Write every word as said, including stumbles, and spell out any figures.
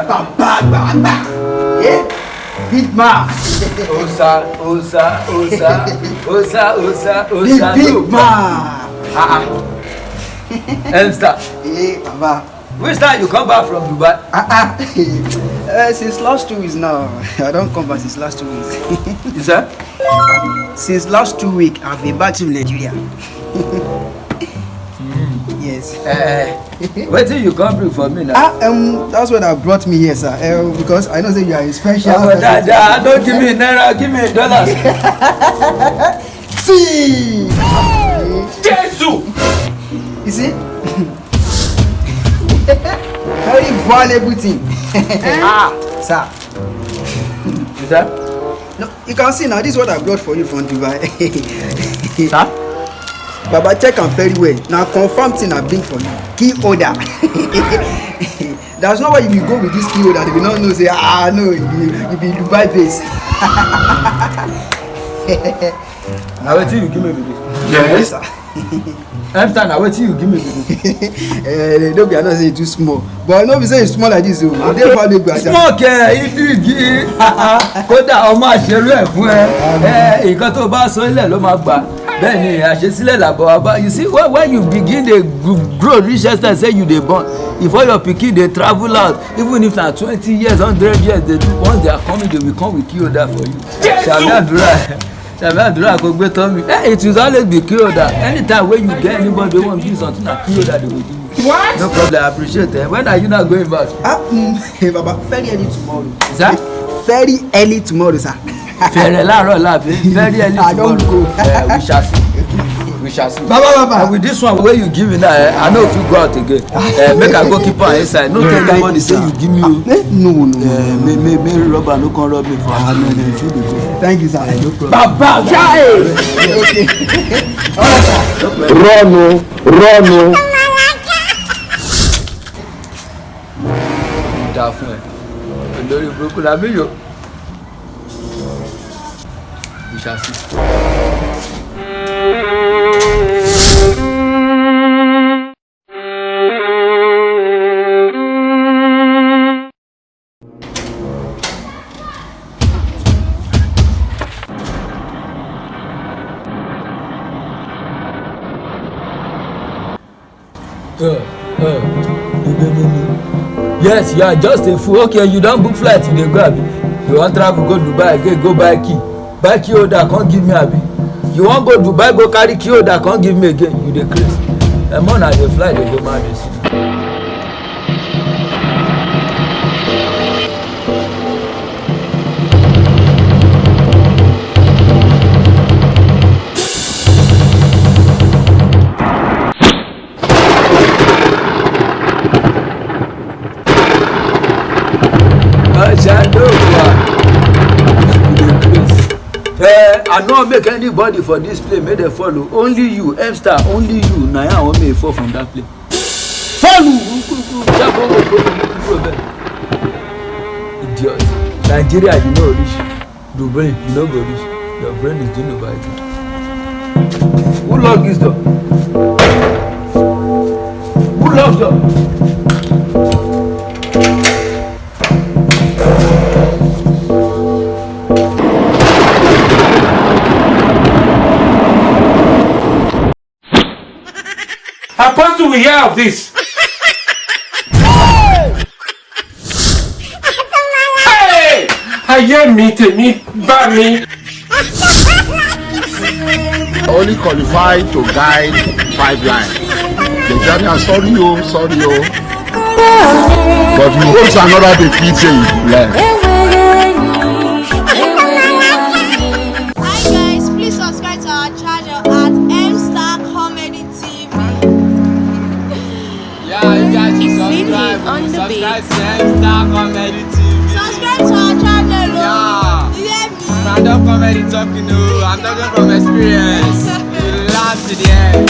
Baba, baba. Eh? Big man. Osa, osa, osa, osa, osa, osa. The big man. Ah, ah. Elmstar. Eh, baba. Which time you come back from Dubai? Ah, ah. Eh, since last two weeks now. I don't come back since last two weeks. Is that? Since last two weeks, I've been back to Nigeria. Yes. Eh, wetin you come bring for me now? Ah, um, that's what that brought me here, sir. Um, because I know that you are a special person. Dada, don't give me naira, give me dollars. See! Jesus! You see? Very valuable thing. Ah! Sir. Is that? No, you can see now, this is what I brought for you from Dubai. Sir? Baba, check am very well. Na confirm thing I bring for you. Key holder. That's not why you will go with this key holder. They will not know say, ah, no, you, you be Dubai base. Na wetin you give me be this? Yes, sir. Elmstar, na wetin you give me be this? Eh, no be, I know say e too small. But no be say e small like this o. E dey valuable. Small ke, e big. Kódà, ọmọ àṣẹrú ẹ̀ fún ẹ. Eh, nǹkan tó bá sọ ilẹ̀ ló máa gbà. Bẹ́ẹ̀ ni, àṣesílẹ̀ làbọ̀ wá bá. You see, when, when you begin dey gr-, grow reach extent say you dey born, before your pikin dey travel out, even if na twenty years, hundred years, they do, once they are coming, they will come with key holder for you. Sàmì àdúrà. Sàmì àdúrà kò gbé tọ́ mi. Eh, it is always be key holder. Anytime wey you get anybody wey wan give you something, na key holder they go give you. What? No problem, I appreciate it. When are you not going back? Ah, mm, hey, Baba, very early tomorrow. Sir? Very early tomorrow, sir. Fẹ̀rẹ̀ láàárọ̀ láàbí, very early tomorrow. I don't go. Eh, we shall see. We shall see. Baba, Baba. And with this one wey you give me now, eh, I no fit go out again. Eh, make I go keep am inside. No tell anybody say you give me o. Eh, no, no, no. Eh, may, may, may robber no come rob me for hand. No, no, you fit dey go. Thank you, sir. Eh, no problem. Baba, Jai! Okay. All right, sir. No problem. Run o, run o. Ó dáa fún ẹ. Olórí burúkú la bí yòó. We shall see. Uh, uh, you dey mumu. Yes, you are just a fool. Okay, you don book flight, you dey go, abi? You wan travel go Dubai again, go buy key. Buy key holder, come give me, abi? You wan go Dubai, go carry key holder, come give me again. You dey craze. Emo na dey fly, dey go marry. Oshadogua. You dey craze. Eh, I no make anybody for this plane make dem fall o. Only you, Elmstar, only you. Na him I wan make fall from that plane. Fall! Idiot. Nigeria, you no reach. Dubai, you no go reach. Your brain is doing over it. Who lock this door? Who lock door? Apostle will hear of this. Hey! Ayé mi, tèmi bá mi. Only qualified to guide pipeline. The journey, I'm sorry, oh, sorry, oh. But we hope to another day, P J. Yes. Hi guys, please subscribe to our channel at M Star Comedy T V. Yeah, you guys should subscribe. Subscribe to M Star Comedy T V. Subscribe to our channel, oh. Yeah. You hear me? Stand up comedy talking, oh. I'm talking from experience. You laugh to the end.